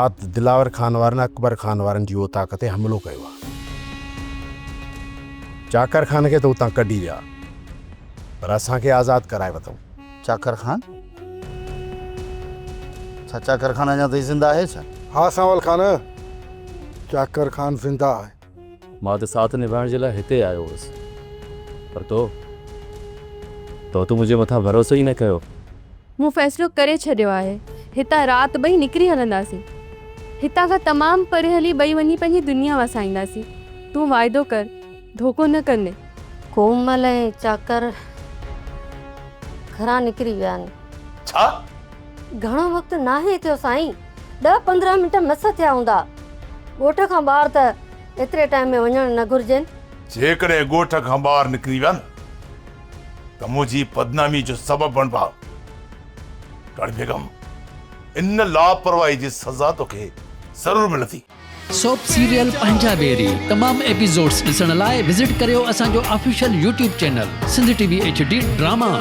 رات دلاور خان وارن اڪبر خان وارن جي اوطاق تي حملو ڪيو آهي. چاڪر خان کي ته اتان ڪڍي ويا پر اسان کي آزاد ڪرائي وتئون. چاڪر خان؟ ڇا چاڪر خان اڃا تائين زنده آهي ڇا؟ ها سانول خان، چاڪر خان زنده آهي. مان ته ساٿ نڀائڻ جي لاء هتي آيو هوس پر تو، تو ته منهنجي مٿان ڀروسو ئي نه ڪيو. مون فيصلو ڪري ڇڏيو آهي. هتان رات ٻئي نڪري هلنداسين. هتان کان تمام پري هلي ٻئي وڃي پنهنجي دنيا وسائينداسين. تون واعدو ڪر، ڌوڪو نه ڪندين. ڪومل ۽ چاڪر گهران نڪري ويا آهن. ڇا؟ گهڻو وقت ناهي ٿيو سائين، ڏهه 15 منٽ مس ٿيا هوندا. ڳوٺ کان ٻاهر ته ايتري ٽائيم ۾ وڃڻ نه گهرجين. جيڪڏهن ڳوٺ کان ٻاهر نڪري ويا نه ته منهنجي بدنامي جو سبب بڻبا. راڻي بيگم، ان لاپرواهي جي سزا توکي ضرور ملندي. سوپ سيريل پنهنجا ويري تمام ايپيسوڊس ڏسڻ لاء وزٽ ڪريو اسان جو official YouTube channel Sindh T V H D drama.